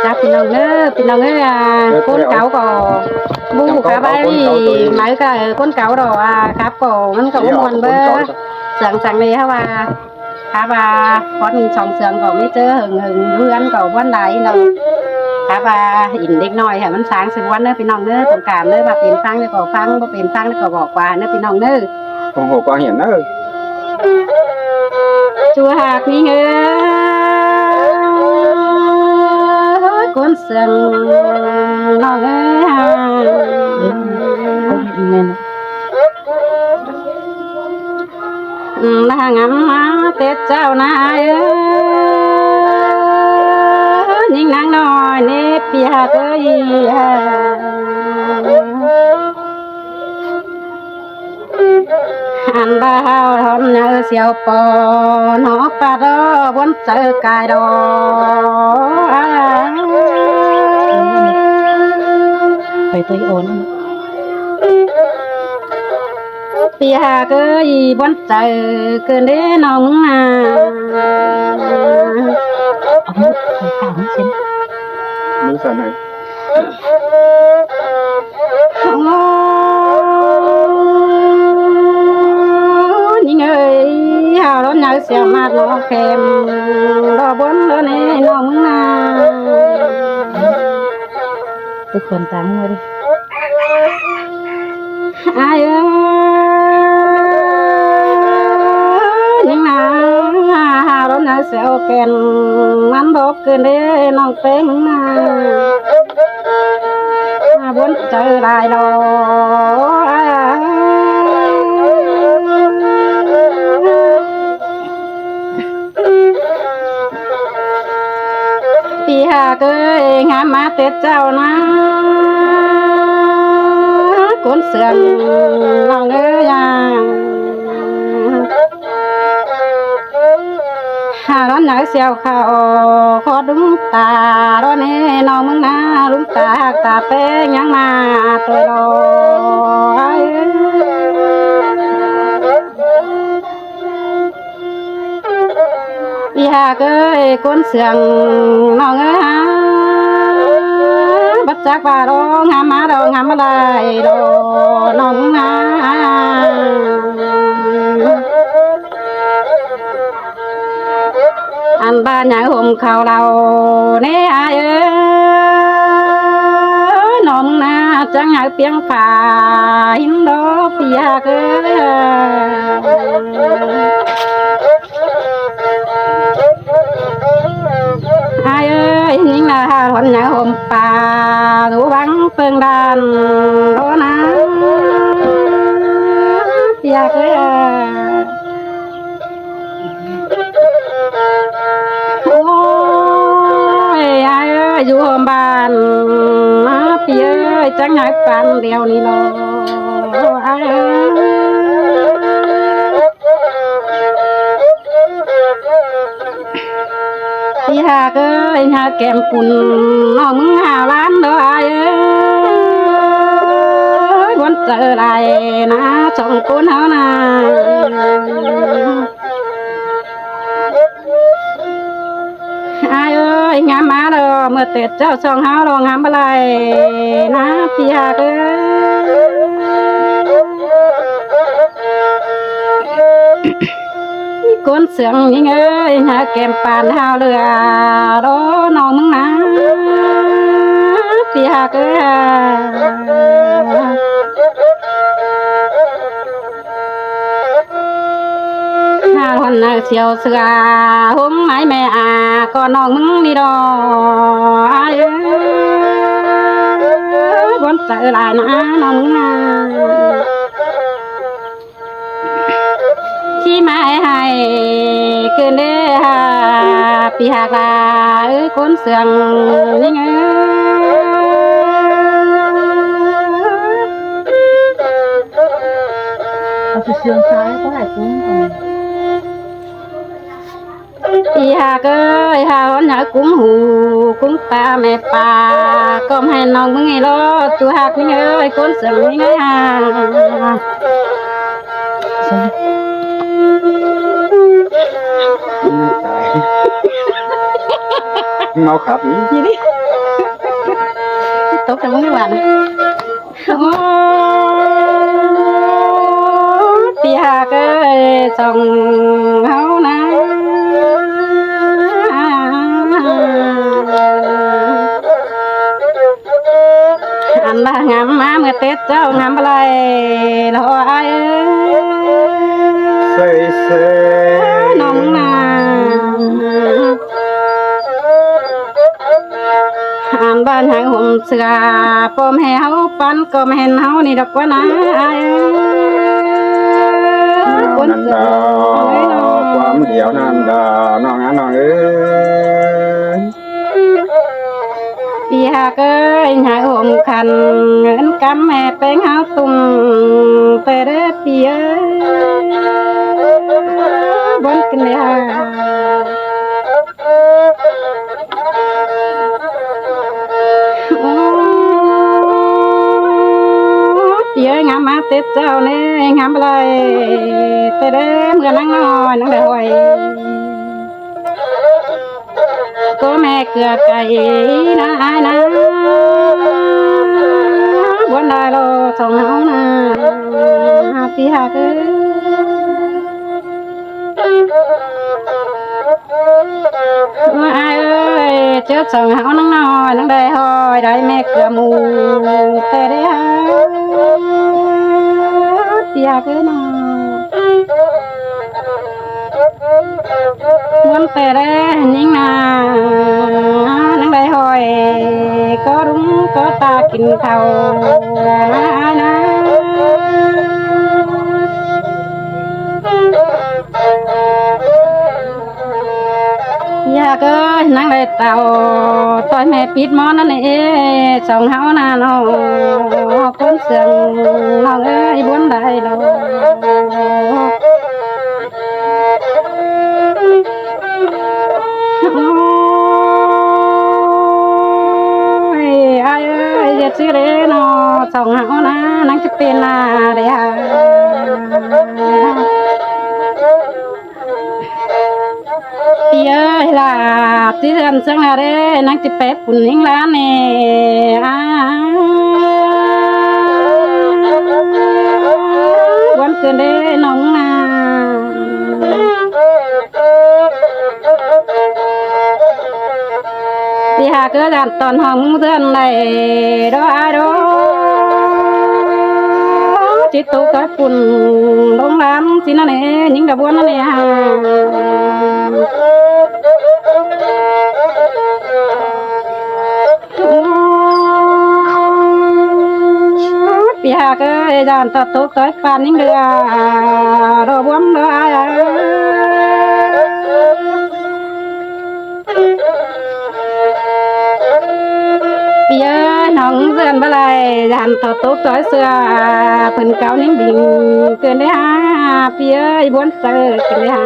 ຈ້າ ພີ່ນ້ອງເດີ ພີ່ນ້ອງເອີຍ ອ່າ ເອີ ຄົນເກົ່າກໍບໍ່ຮູ້ ເຈົ້າຂອງ ຄັບໄວ້ ເກົ່າຄົນເກົ່າໂຕເອງ ໃໝກໍ ເອີ ຄົນເກົ່າດອກ ອ່າ ຄັບກໍມັນກໍບໍ່ມ່ວນເບີດ ເຈົ້າຂອງຄົນເກົ່າ ສັງສັງເລີຍ ເຮົາວ່າ ຄັບວ່າ ຄອນສອງເຊື່ອງກໍມີເຈີເຫິງໆ ເຮືອນກໍບໍ່ຫຼາຍເນາະ ຄັບວ່າ ອິນເດັກນ້ອຍໃຫ້ມັນສາງສະບວນເດີ ພີ່ນ້ອງເດີ ຕ້ອງການເດີ ວ່າເປັນຟັງກໍຟັງ ບໍ່ເປັນຟັງກໍບອກວ່າເດີ ພີ່ນ້ອງເດີ. ໂອ້ໂຫ ກວ່າຮຽນເດີ ຈູຮັກນີ້ເອີຍ ຄົນເຊື່ອງນ້ອງເອີຍ ແມ່ນ ລະຫາງາມມາແຕ່ເຈົ້ານາເອີຍ ຍິງນາງນ້ອຍເນບປຽກເອີຍ ອັນບ່າວທອນເນີສຽວປອນອກປາດອບວນໃຈກາຍດອກ ໄປໄປອ່ອນ ປຽກເອີຍ ບວນໃຈເກີນເດ້ນ້ອງນາ ເອົາມືໃສ່ຂາງເຊັ່ນ ມືສັ່ນໃຫ້ ໂອ້ ຍິງເອີຍ ຫາວລອນຍາວສຽວມາດນອກແຄມ ດອກບົນເດີເນນ້ອງນາ ໄປຂວັນຕາງມາເດ້ ອ້າຍເອີຍ ຍິງນາ ຫາວລອນຍາວສຽວແກ່ນ ມັນບໍ່ ຄືນເດ້ນ້ອງແປ້ງນາ ບໍ່ນໃຈຫຼາຍດອກ ປຽກເອີຍ ງາມມາແຕ່ເຈົ້ານາ ຄົນເຊື່ອງນ້ອງເອີຍ ຫາຮ້ອນໃນສຽວເຂົ້າ ຂໍດຸມຕາ ດອກແນ່ນ້ອງເມືອງນາ ດຸມຕາຮັກຕາແປ້ງຍັງມາໂຕຍລໍ ອີ່ຫາກເອີຍ ຄົນເຊື່ອງນ້ອງເອີຍ ບັດຈັກວ່າດອກງາມມາດອກງາມມາໄດ້ດອກນ້ອງເມືອງນາ. ອັນບ້ານຍາຍຫົ່ມເຂົ້າເຫຼົ່າແນ່ອ້າຍເອີຍ ນ້ອງນາຈັກຍາຍປຽງຝາຫີນດອກປຽກເອີຍ ອ້າຍເອີຍ ຍິງນາຮ້ອນຍາຍຫົ່ມປ່າ ຢູ່ວັງເພິງດ້ານດອກນາປຽກເອີຍ. ໂອ້ຍ ອ້າຍເອີຍ ຢູ່ໂຮມບານ ມາປຽເອີຍ ຈັກຍາກປານດຽວນີ້ລອ ອ້າຍເອີຍ ອີ່ຫາກເອີຍ ຫາກແກ້ມປຸ້ນ ນ້ອງເມືອງຫາລ້ານດອກອ້າຍເອີຍ ຄວນເຈີຫຼາຍນາ ສອງຄົນເຮົານາ. ອ້າຍເອີຍ ງາມມາເດີ ເມື່ອແຕ່ເຈົ້າສອງເຮົາລອງງາມບໍ່ໄລນາ ພີ່ຫາກເອີຍ ຄົນເຊື່ອງຍິງເອີຍ ຫາແກ້ມປານຫາວເຫຼືອ ດອກນ້ອງເມືອງນາ ພີ່ຫາກເອີຍ. ຫາຮ້ອນນາງສຽວເສືອ ຫົງໄມ້ແມ່ອາ ກໍນ້ອງເມືອງນີ້ດອກ ອ້າຍເອີຍ ຄວນເຈີຫຼາຍນາ ນ້ອງເມືອງນາ ທີ່ມາໃຫ້ ຄືນເດ້ຫາ ພີ່ຫາກຫຼາຍ ເອີຍ ຄົນເຊື່ອງຍິງເອີຍ. ເອົາຊິເຊື່ອງຊາຍບໍ່ໃຫ້ກຸ້ມ ອີ່ຫາກເອີຍ ຫາຮ້ອນຫາກຸ້ມຫູ ກຸ້ມປາແມ່ປາ ກໍໃຫ້ນ້ອງເມືອງໃຫ້ລໍ ຕູຮັກຍິງເອີຍ ຄົນເຊື່ອງຍິງເອີຍ ຫາ ຕາຍ ເມົາຄັບນີ້. ຕົກໃສ່ມື້ວານ ໂອ້ ພີ່ຮັກເອີຍ ສອງເຮົານະ ອັນວ່າງາມມາເມື່ອແຕ່ເຊົ້າ ງາມບໍ່ໄຫຼ ລໍອ້າຍເອີຍ ເຊີຍໆ ນ້ອງນາ ອັນວ່າຫຍັງຫົ່ມເສື້ອ ປ້ອມໃຫ້ເຮົາປັນ ກໍແມ່ນເຮົານີ້ດອກວ່ານາອ້າຍເອີຍ ຄົນເສື້ອ ຄວາມດຽວນັ້ນດອກ ນ້ອງອາ ນ້ອງເອີຍ. ພີ່ຮັກເອີຍ ຫາໂຮມຂັນ ເງິນກຳແມ່ແປ້ງເຮົາຕຸ້ມ ແຕ່ເດີພີ່ເອີຍ ບ່ອນກັນເລີຍ ໂອ້ ພີ່ເອີຍ ງາມມາແຕ່ເຊົ້າແນ່ ງາມຫຼາຍ ແຕ່ເດີເມື່ອນາງນ້ອຍ ນາງໄດ້ຫ້ອຍ ກໍແມ່ເກືອໄກ່ນາອ້າຍນາ ບ່ອນໄດ້ລໍສອງເຮົານາ ພີ່ຮັກເອີຍ ອ້າຍເອີຍ ເຈີສອງເຮົານາງນ້ອຍ ນາງໄດ້ຫ້ອຍ ໄດ້ແມ່ເກືອໝູ່ ແຕ່ໄດ້ຫາ ພີ່ຮັກເອີຍນາ ມ່ວນແຕ່ແລຍິງນາ ນາງໄດ້ຫ້ອຍ ກໍລຸງກໍຕາກິນເຂົ້ານາອ້າຍນາ ຢາກເອີຍ ນາງໄດ້ເຕົ້າ ຕອນແມ່ປິດໝໍນັ້ນເອ ສອງເຮົານານ້ອງ ຄົນເຊື່ອງນ້ອງເອີຍ ບ່ອນໄດ້ດອກ ໂອ້ຍ ອ້າຍເອີຍ ເຮັດຊື່ເດ້ເນາະ ສອງເຮົານາ ນາງຈະເປັນນາເດ້ ພີ່ເອີຍ ຫຼ້າ ຊິເຮືອນເຊິ່ງລະເດ້ ນາງຊິໄປປຸ້ນຍິງຫຼານແນ່ ອ້າ ວັນເກີດເດ້ນ້ອງນາ ຊິຫາເກີດຢ້ານຕອນຫ້ອງເຮືອນໄດ້ ດອກອ້າຍດອກ ຊິໂຕກະປຸ້ນລົງຫຼານ ຊິນັ້ນເອ ຍິງດາບວນນັ້ນເອ ພີ່ຮັກເອີຍ ຢ້ານຕາຕົກຕອຍປານຍິງເດືອ ດອກບວນດອກອ້າຍ ພີ່ເອີຍ ນ້ອງເຮືອນບໍ່ໄຫຼ ຢ້ານເຂົາຕົກຕອຍເສື້ອ ເພິ່ນເກົາຍິງບິງ ເກີນໄດ້ຫາ ພີ່ເອີຍ ບວນເຊີ ເກີນໄດ້ຫາ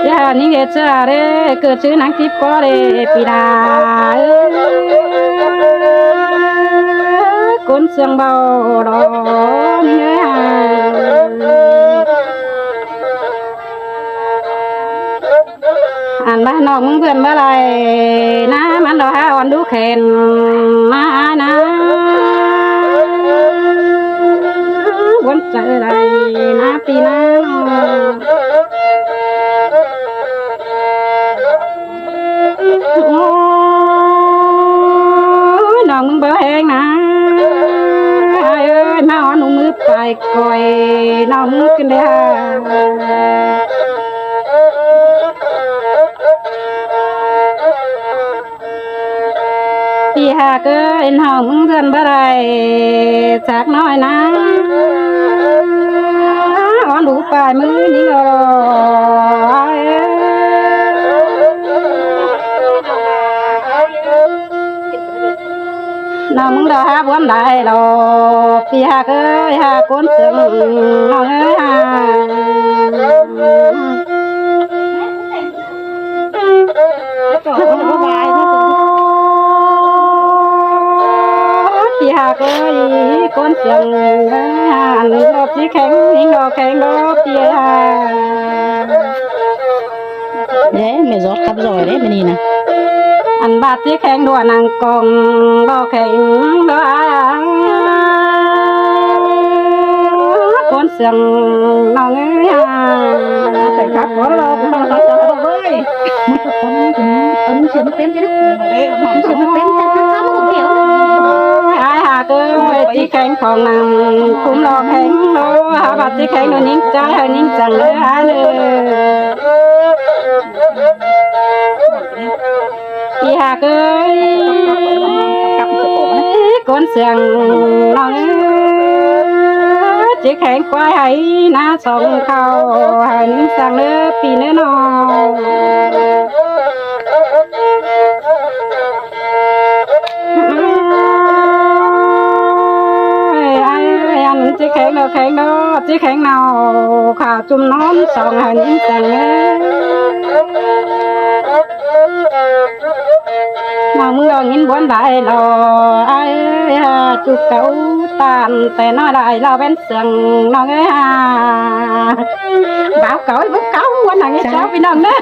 ຢ່າຍິງເຮັດເສື້ອເດ້ ເກີດຊື່ນາງທິບກໍເດ້ ປີດາເອີຍ ຄົນເຊື່ອງເບົາດອກ ອັນມານອກເມືອງເພື່ອນບໍ່ໄດ້ ນາມັນດອກຫາອ່ອນດູແຂນ ນາອ້າຍນາ ບວນໃຈໄດ້ນາ ປີນານ້ອງ ໂອ້ຍ ນ້ອງມຶງບໍ່ແຮງນາ ອ້າຍເອີຍ ມາອ່ອນໜູມືປາຍກ້ອຍ ນ້ອງມຶງຂຶ້ນເດ້ ພີ່ຮັກເອີຍ ນ້ອງມຶງເຮືອນບໍ່ໄດ້ ຈັກໜ້ອຍນາ ອ່ອນດູປາຍມືຍິງເອີຍ ນ້ອງມຶງດອກຫາບວນໄດ້ດອກ ພີ່ຮັກເອີຍ ຫາຄົນເຊິ່ງ ນ້ອງເອີຍ ພີ່ຮັກເອີຍ ຄົນເຊື່ອງ ດອກຊິແຂງ ດອກແຂງດອກ ພີ່ຮັກ ກັບຈອຍເດ້ມື້ນີ້ນະ. ອັນບາດທີ່ແຂງດ້ວຍນາງກອງ ບໍ່ແຂງດ້ວຍ ຄົນເຊື່ອງນ້ອງເອີຍ ໃສ່ຄັກບໍ່ລອກນ້ອງເອີຍ. ມັນກໍຄົນເນາະ ເອີ ມັນເຊື່ອງເປັນຈັ່ງໃດ ມັນເຊື່ອງເປັນຈັງຊັ້ນ ອ້າຍຫາກເອີຍ ທີ່ແຂງຂອງນາງຄຸ້ມຫຼໍ່ແຂງໂລ ຫາບາດທີ່ແຂງໂດນຍິງໃຈ ໃຫ້ຍິງຈັງເລີຍ ອ້າຍເລີຍ. ພີ່ຫາກເອີຍ ຄົນເຊື່ອງນ້ອງເອີຍ ຈິແຂງຄວາຍໄຮ່ນາສອງເຂົ້າ ໃຫ້ຍິງສັງເດີພີ່ເດີນ້ອງ. ເອີຍ ອັນຈິແຂງເນາະ ແຂງເນາະ ຈິແຂງເນາະ ຂ້າຈຸ່ມນອນສອງ ໃຫ້ຍິງສັງເດີ. ນ້ອງເມືອງຍິນບວນໄດ້ລໍ ອ້າຍເອີຍ ຈຸກເກົ່າຕານແຕ່ນ້ອຍໄດ້ລໍແວ່ນເຊື່ອງນ້ອງເອີຍ ບ່າວເກົ່າ ບ່າວເກົ່າ ບ່າວເກົ່າ ບ່າວເກົ່າ ບ່າວເກົ່າ ພີ່ນ້ອງເດີ.